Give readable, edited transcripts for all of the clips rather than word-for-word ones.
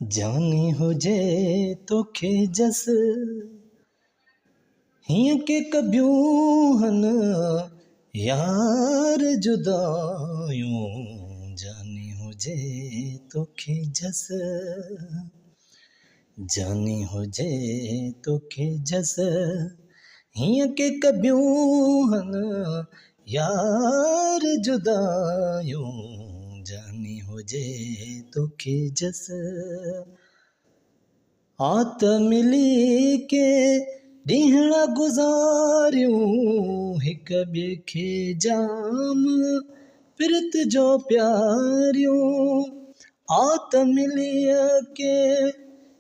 جاني هجي توکي جس، هيئن ڪي ڪبيون هن يار جدايون، جاني هجي توکي جس، جاني هجي توکي جس، هيئن ڪي ڪبيون هن يار جدايون، جاني هجي توکي جس. آ ته ملي ڪي ڏينهڙا گذاريون، هڪ ٻئي کي جام پرت جو پياريون. آ ته ملي ڪي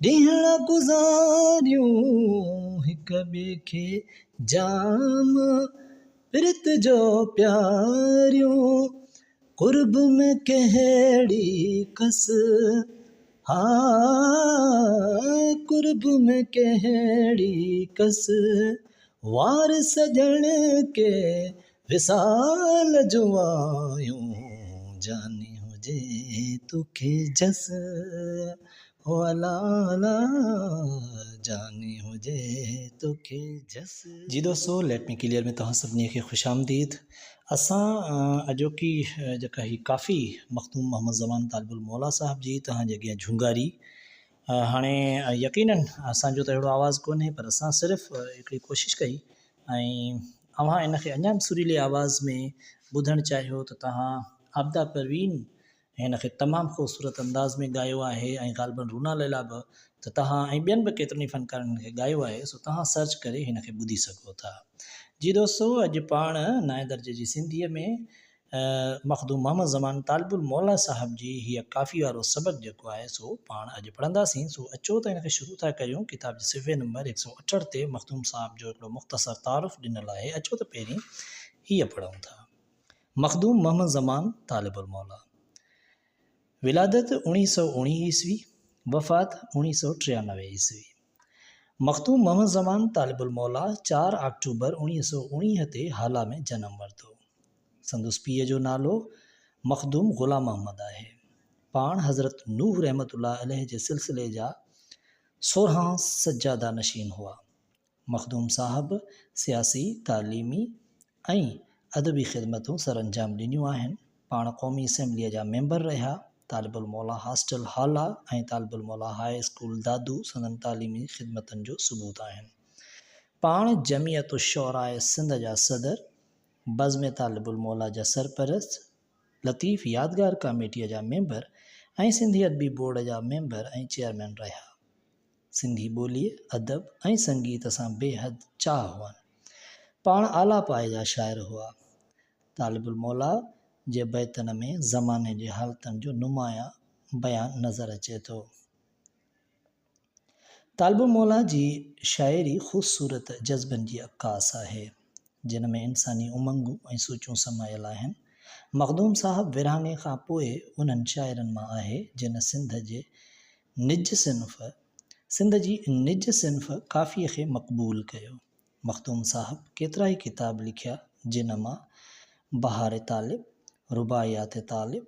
ڏينهڙا گذاريون، هڪ ٻئي کي جام پرت جو پياريون. قرب ۾ ڪهڙي ڪس، ها قرب ۾ ڪهڙي ڪس، وار سڄڻ ڪي وصال جون آيون، جاني هجي توکي جس، هو الا الا جاني هجي توکي جس. جي دوستو ليٽ مي ڪليئر ۾ توهان سڀني کي خوش آمديد. اسان اڄوڪي جيڪا هي ڪافي مخدوم محمد زمان طالب الموليٰ صاحب جي توهان جي اڳيان جهونگاري. هاڻي يقينن اسان جو ته اهڙو آواز ڪونهي پر اسان صرف هڪڙي ڪوشش ڪئي ۽ اوهان ان کي اڃا به سريلي آواز ۾ ٻڌڻ چاهيو ته توهان عابده پروين هن کي تمام خوبصورت انداز ۾ ڳايو آهي ۽ غالباً رونا ليليٰ به ته توهان ۽ ٻين به ڪيترن ئي فنڪارن هن کي ڳايو آهي سو توهان سرچ ڪري هن کي ٻڌي سگهو ٿا. جي دوستو اڄ پاڻ نائين درجي جي سنڌيء ۾ مخدوم محمد زمان طالب الموليٰ صاحب جي هيء ڪافي وارو سبق جيڪو آهي سو پاڻ اڄ پڙهنداسين سو اچو ته هن کي شروع ٿا ڪريون ڪتاب جي صفحي نمبر هڪ سئو اٺهٺ تي مخدوم صاحب جو هڪڙو مختصر تعارف ڏنل آهي اچو ته پهرين هيء پڙهون ٿا. مخدوم محمد زمان طالب الموليٰ، ولادت اوڻيهه سئو اوڻيهه عيسوي، وفات اوڻيهه سئو ٽيانوي عيسوي. مخدوم محمد زمان طالب الموليٰ چار آڪٽوبر اوڻيهه سئو اوڻيهه تي هالا ۾ جنم ورتو. سندس پيء جو نالو مخدوم غلام محمد آهي. پاڻ حضرت نوح رحمة الله عليه جي سلسلي جا سورهان سجاده نشين هئا. مخدوم صاحب سياسي، تعليمي ۽ ادبي خدمتون سرانجام ڏنيون آهن. پاڻ قومي اسيمبليء جا ميمبر رهيا. طالب الموليٰ هاسٽل هالا ۽ طالب الموليٰ هاء اسڪول دادو سندن تعليمي خدمتن جو ثبوت آهن. پاڻ جمعيت الشعراء سنڌ جا صدر، بزم طالب الموليٰ جا سرپرست، لطيف يادگار ڪاميٽيء جا ميمبر ۽ سنڌي ادبي بورڊ جا ميمبر ۽ چيئرمين رهيا. سنڌي ٻوليء، ادب ۽ سنگيت سان بي حد چاهه هئن. پاڻ اعليٰ پايي جا شاعر هئا. طالب الموليٰ جي بيتن ۾ زماني جي حالتن جو نمايان بيان نظر اچي ٿو. طالب الموليٰ جي شاعري خوبصورت جذبن جي عڪاس آهي، جن ۾ انساني امنگون ۽ سوچون سمايل آهن. مخدوم صاحب ورهاڱي کان پوء انهن شاعرن مان آهي، جن سنڌ جي نج صنف، سنڌ جي نج صنف ڪافيء کي مقبول ڪيو. مخدوم صاحب ڪيترائي ڪتاب لکيا، جن مان بهار طالب، رباعيات طالب،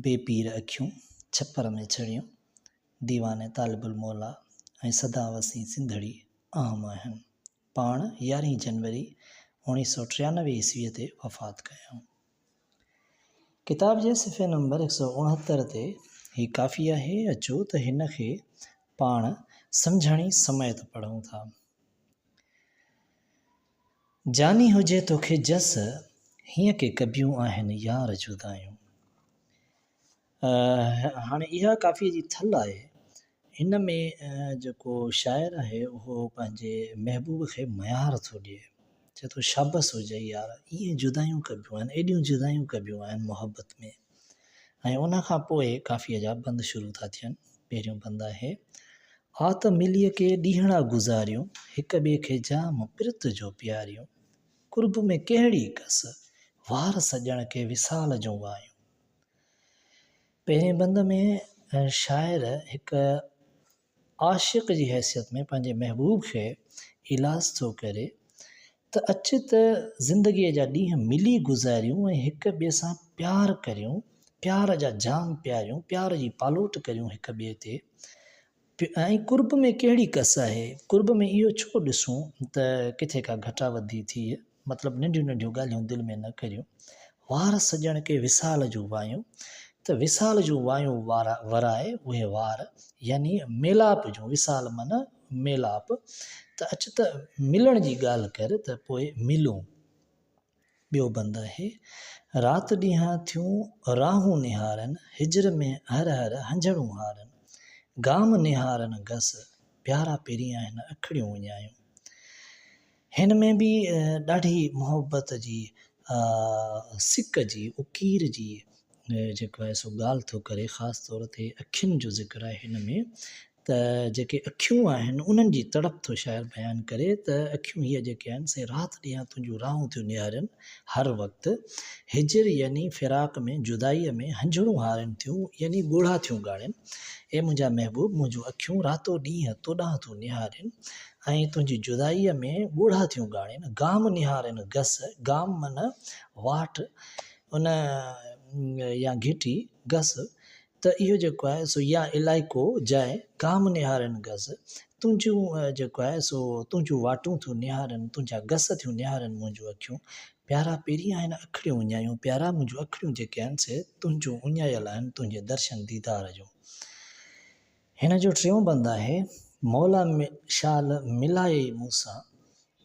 بي پير اکيون، ڇپر ۾ ڇڙيون، ديوان طالب الموليٰ ۽ سدا وسين سنڌڙي اهم آهن. پاڻ يارهين جنوري اوڻيهه سئو ٽيانوي عيسويء تي وفات ڪيائون. ڪتاب جي صفحي نمبر هڪ سئو اڻهتر تي هي ڪافي آهي، اچو ته هن کي پاڻ سمجهاڻي سميت پڙهون ٿا. جاني هجي توکي جس، هيئن ڪي ڪبيون آهن يار جدايون. هاڻي اها ڪافيء جي ٿل آهي. هن ۾ جيڪو شاعر آهي اهو پنهنجي محبوب کي ميار ٿو ڏئي. چئي ٿو شابس هجئي يار، ائين جدايون ڪبيون آهن، ايڏيون جدايون ڪبيون آهن محبت ۾. ۽ ان کان پوء ڪافيء جا بند شروع ٿا ٿين. پهريون بند آهي. آ ته مليء ڪي ڏينهڙا گذاريون، هڪ ٻئي کي جام پرت جو پياريون. قرب ۾ ڪهڙي ڪس، وار سڄڻ ڪي وصال جون وايون. پهرين بند ۾ شاعر هڪ عاشق جي حيثيت ۾ پنهنجي محبوب کي ايلاز ٿو ڪري ته اچ ته زندگيء جا ڏينهن ملي گذاريون ۽ هڪ ٻئي سان پيار ڪريون، پيار جا جام پياريون، پيار جي پالوٽ ڪريون هڪ ٻئي تي. ۽ قرب ۾ ڪهڙي ڪس آهي؟ قرب ۾ اهو ڇو ڏسون ته ڪٿي ڪا گهٽا وڌي ٿي، مطلب ننڍيون ننڍيون ڳالهيون دل ۾ نه ڪريون. وار سڄڻ ڪي وصال جون وايون، ته وصال جون وايون ورائي اهي وار يعني ميلاپ جون، وصال معنيٰ ميلاپ، ته اچ ته ملڻ جي ڳالهه ڪر ته پوء ملون. ٻيو بند آهي. رات ڏينهان ٿيون راهون نهارن، هجر ۾ هر هر هنجهڙون هارن. گام نهارن گس، پيارا پرين آهن اکڙيون اڃايون. هن ۾ به ڏاڍي محبت جي سڪ جي اڪير جي جيڪو آهي سو ڳالهه ٿو ڪري خاص طور تي اکين جو ذڪر آهي هن ۾ ته جيڪي اکيون آهن انهن جي تڙپ ٿو شاعر بيان ڪري ته اکيون هيء جيڪي آهن سي رات ڏينهن تنهنجون راهون ٿيون نهارين هر وقت هجر يعني فراق ۾ جدائيء ۾ هنجهڙون هارين ٿيون يعني ڳوڙها ٿيون ڳاڙين اي منهنجا محبوب منهنجون اکيون راتو ڏينهن توڏانهن ٿيون نهارين ۽ تنهنجي جدائيء ۾ ڳوڙها ٿيون ڳاڙين گام نهارين گس گام معنيٰ واٽ ان يا گهٽي گس ته اهو جيڪو آهي سو يا علائقو، جاء، گام نهارين گس، تنهنجون جيڪو آهي سو تنهنجون واٽون ٿيون نهارين، تنهنجا گس ٿيون نهارين منهنجون اکيون، پيارا پرين آهن اکڙيون اڃايون، پيارا منهنجون اکڙيون جيڪي آهن سي تنهنجون اڃايل آهن تنهنجي درشن ديدار جون. هن جو ٽيون بند آهي، مولا شال ملايئي مون سان،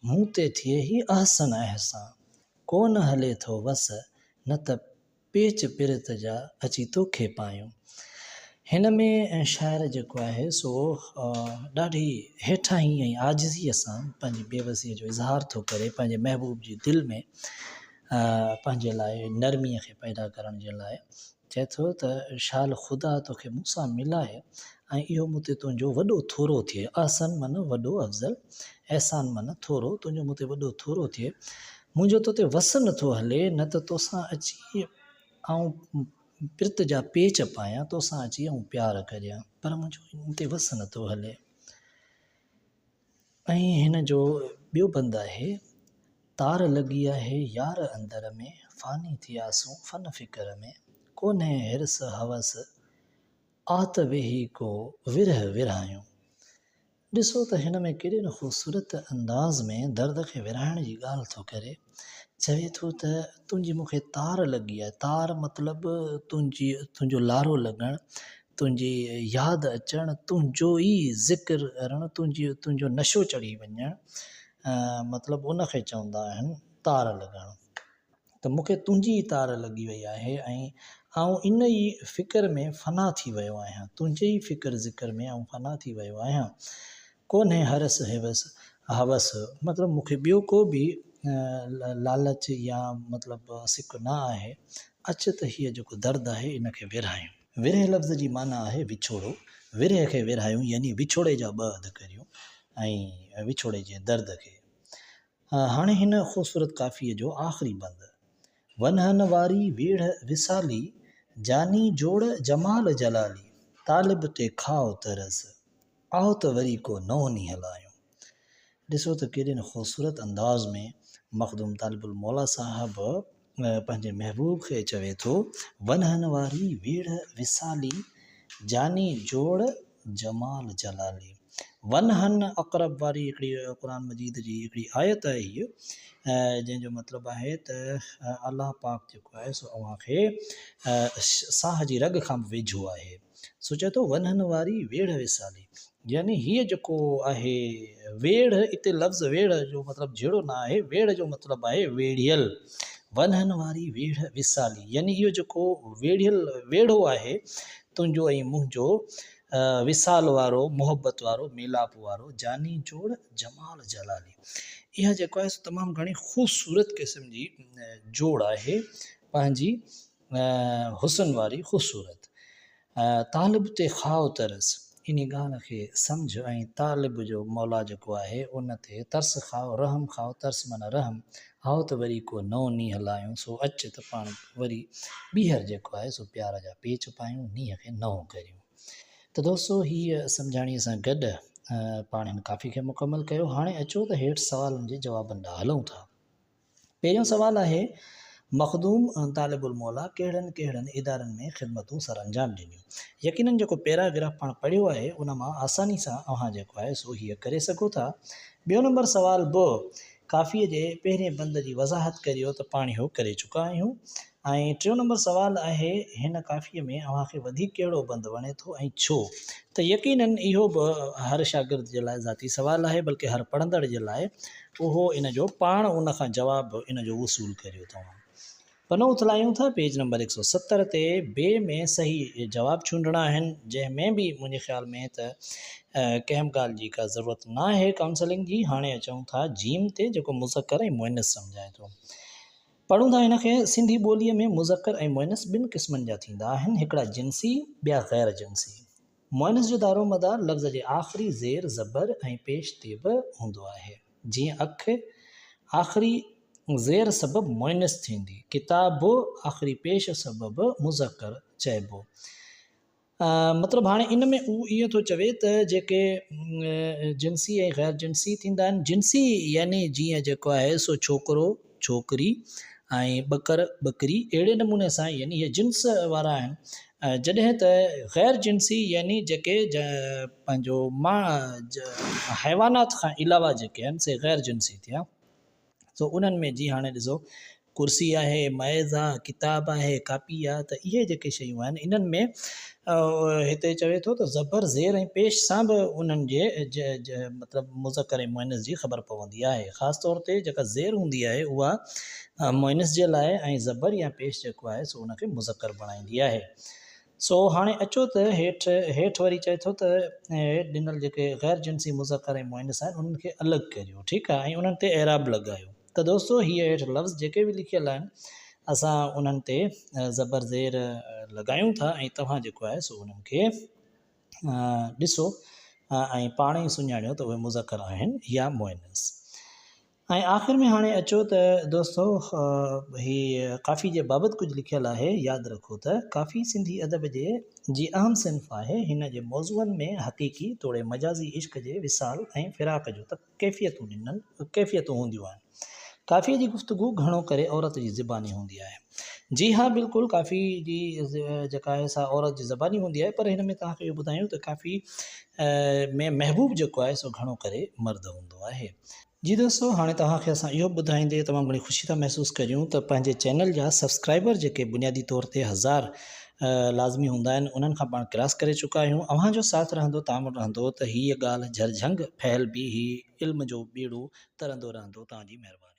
مون تي ٿئي هي احسن احسان، ڪو نه هلي ٿو وس، نه ته پيچ پرت جا اچي توکي پايون. هن ۾ شاعر جيڪو آهي سو ڏاڍي هيٺاهين ۽ عاجزيء سان پنهنجي بيوسيء جو اظهار ٿو ڪري، پنهنجي محبوب جي دل ۾ پنهنجي لاء نرميء کي پيدا ڪرڻ جي لاء چئي ٿو ته شال خدا توکي مون سان ملائي ۽ اهو مون تي تنهنجو وڏو ٿورو ٿئي. احسن معنيٰ وڏو، افضل، احسان معنيٰ ٿورو، تنهنجو مون تي وڏو ٿورو ٿئي. منهنجو تو تي وس نه ٿو هلي، نه ته توسان اچي آئون پرت جا پيچ پايان، توسان اچي آئون پيار ڪريان، پر منهنجو ان تي وس نه ٿو هلي. ۽ هن جو ٻيو بند آهي، تار لڳي آهي يار اندر ۾، فاني ٿياسون فن فڪر ۾، ڪونهي حرص هوس، آ ته ويهي ڪو ورهه ورهايون. ڏسو ته هن ۾ ڪيڏي نه خوبصورت انداز ۾ درد کي ورهائڻ جي ڳالهه ٿو ڪري. چوي ٿو ته تنهنجي مون کي تار لڳي آهي. تار مطلب تنهنجي تنهنجو لارو لڳڻ، تنهنجي ياد اچڻ، تنهنجو ئي ذڪر ڪرڻ، تنهنجي تنهنجو نشو چڙهي وڃڻ مطلب ان کي چوندا آهن تار لڳڻ. ته مون کي تنهنجي ئي تار لڳي وئي آهي ۽ آئون ان ئي فڪر ۾ فنا ٿي ويو آهيان، تنهنجي ئي فڪر ذڪر ۾ آئون فنا ٿي ويو آهيان. ڪونهي حرص هوس، هوس، مطلب مون کي ٻيو ڪو به لالچ يا مطلب سڪ نه آهي، اچ ته هيء جيڪو درد آهي ان کي ورهايون. ورهه لفظ جي معنيٰ آهي وڇوڙو، ورهه کي ورهايون يعني وڇوڙي جا ٻه اڌ ڪريون ۽ وڇوڙي جي درد کي. هاڻي هن خوبصورت ڪافيء جو آخري بند، ونهن واري ويڙهه وصالي، جاني جوڙ جمال جلالي، طالب تي کاء ترس، آء ته وري ڪو نئون نينهن لايون. ڏسو ته ڪيڏي نه خوبصورت انداز ۾ مخدوم طالب الموليٰ صاحب پنهنجي محبوب کي چوي ٿو، ونهن واري ويڙهه وصالي، جاني جوڙ جمال جلالي. ونهن اقرب واري هڪڙي قرآن مجيد جي هڪڙي آيت آهي هيء جنهن جو مطلب آهي ته الله پاڪ جيڪو آهي سو اوهان کي ساهه جي رڳ کان به ويجهو آهي. سو چئي ٿو ونهن واري ويڙهه وسالي يعني هيء جيڪو آهي ويڙهه اتي لفظ ويڙهه جو مطلب جهيڙو نه آهي ويڙهه جو مطلب آهي ويڙهيل ونهن واري ويڙهه وسالي يعني اهو جيڪو ويڙهيل ويڙهو آهي تنهنجو ۽ منهنجو وصال وارو، محبت وارو، ميلاپ وارو، جاني جوڙ جمال جلالي. اها جيڪو آهي سو تمام گهڻي خوبصورت قسم جي جوڙ آهي پنهنجي حسن واري خوبصورت. طالب تي خواء ترس، انهي ڳالهه کي سمجهه ۽ طالب جو مولا جيڪو آهي ان تي ترس کاء، رحم کاء، ترس معنيٰ رحم، آء ته وري ڪو نئون نينهن لايون، سو اچ ته پاڻ وري ٻيهر جيڪو آهي سو پيار جا پيچ پايون، نينهن کي نئون ڪريون. ته دوستو هيء سمجهاڻيء سان گڏ پاڻ هن ڪافي کي مڪمل ڪيو. هاڻي اچو ته هيٺ سوالن جي جوابن ڏانهن هلون ٿا. پهريون سوال آهي، مخدوم طالب الموليٰ ڪهڙن ڪهڙن ادارن ۾ خدمتون سرانجام ڏنيون؟ يقينن جيڪو پيراگراف پاڻ پڙهيو آهي ان مان آساني سان اوهان جيڪو آهي سو هيء ڪري سگهو ٿا. ٻيو نمبر سوال به ڪافيء جي پهرين بند جي وضاحت ڪريو ته پاڻ اهو ڪري چڪا آهيون. ۽ ٽيون نمبر سوال آهي هن ڪافيء ۾ اوهان کي وڌيڪ ڪهڙو بند وڻي ٿو ۽ ڇو؟ ته يقينن اهو به هر شاگرد جي لاء ذاتي سوال آهي بلڪه هر پڙهندڙ جي لاء اهو ان جو پاڻ ان کان جواب ان جو وصول ڪريو توهان پنو اٿلايون ٿا پيج نمبر 170 تي بي ۾ صحيح جواب چونڊڻا آهن جنهن ۾ به منهنجي خيال ۾ ته ڪنهن به ڳالهه جي ڪا ضرورت ناهي ڪائونسلنگ جي هاڻي اچون ٿا جيم تي جيڪو مذڪر ۽ مؤنث سمجهائي ٿو پڙهون ٿا هن کي سنڌي ٻوليء ۾ مذڪر ۽ مؤنث ٻن قسمن جا ٿيندا آهن هڪڙا جنسي ٻيا غير جنسي مؤنث جو دارومدار لفظ جي آخري زير، زبر ۽ پيش تي به هوندو آهي. جيئن اک آخري زير سبب مؤنث ٿيندي، ڪتاب آخري پيش سبب مذڪر چئبو. مطلب هاڻي ان ۾ هو ائين ٿو چوي ته جيڪي جنسي ۽ غير جنسي ٿيندا آهن، جنسي يعني جيئن جيڪو آهي سو ڇوڪرو، ڇوڪري ۽ ٻڪر، ٻڪري اهڙي نموني سان يعني اهي جنس وارا آهن جڏهن ته غير جنسي يعني جيڪي پنهنجو حيوانات کان علاوه جيڪي آهن سي غير جنسي ٿيا سو انهن ۾ جي هاڻي ڏسو ڪرسي آهي ميز آ ڪتاب آهي ڪاپي آ ته اهي جيڪي شيون آهن انهن ۾ هتي چوي ٿو ته زبر زير ۽ پيش سان به انهن جي مطلب مذڪر ۽ مؤنث جي خبر پوندي آهي خاص طور تي جيڪا زير هوندي آهي اها مؤنث جي لاء ۽ زبر يا پيش جيڪو آهي سو ان کي مذڪر بڻائيندي آهي سو هاڻي اچو ته هيٺ هيٺ وري چئي ٿو ته هيٺ ڏنل جيڪي غير جنسي مذڪر ۽ مؤنث آهن انهن کي الڳ ڪريو ٺيڪ آهي ۽ انهن تي اعراب لڳايو ته دوستو هي هيٺ لفظ جيڪي به لکيل آهن اسان انهن تي زبر زير لڳايون ٿا ۽ توهان جيڪو آهي سو انهن کي ڏسو ۽ پاڻ ئي سڃاڻيو ته اهي مذڪر آهن يا مؤنث. ۽ آخر ۾ هاڻي اچو ته دوستو هي ڪافي جي بابت ڪجهه لکيل آهي ياد رکو ته ڪافي سنڌي ادب جي جي اهم صنف آهي هن جي موضوعن ۾ حقيقي توڙي مجازي عشق جي وصال ۽ فراق جو ڪيفيتون ڏنل ڪيفيتون هونديون آهن. ڪافيء جي گفتگو گهڻو ڪري عورت جي زباني هوندي آهي. جي ها بلڪل ڪافي جي جيڪا آهي سا عورت جي زباني هوندي آهي پر هن ۾ توهان کي اهو ٻڌايون ته ڪافي ۾ محبوب جيڪو آهي سو گهڻو ڪري مرد هوندو آهي. جي دوستو هاڻي توهان کي اسان اهو ٻڌائيندي تمام گهڻي خوشي ٿا محسوس ڪريون ته پنهنجي چينل جا سبسڪرائبر جيڪي بنيادي طور تي هزار لازمي هوندا آهن انهن کان پاڻ ڪراس ڪري چڪا آهيون اوهان جو ساٿ رهندو تعاون رهندو ته هيء ڳالهه جهرجهنگ ڦهلبي هي علم جو ٻيڙو ترندو رهندو توهان جي مهرباني.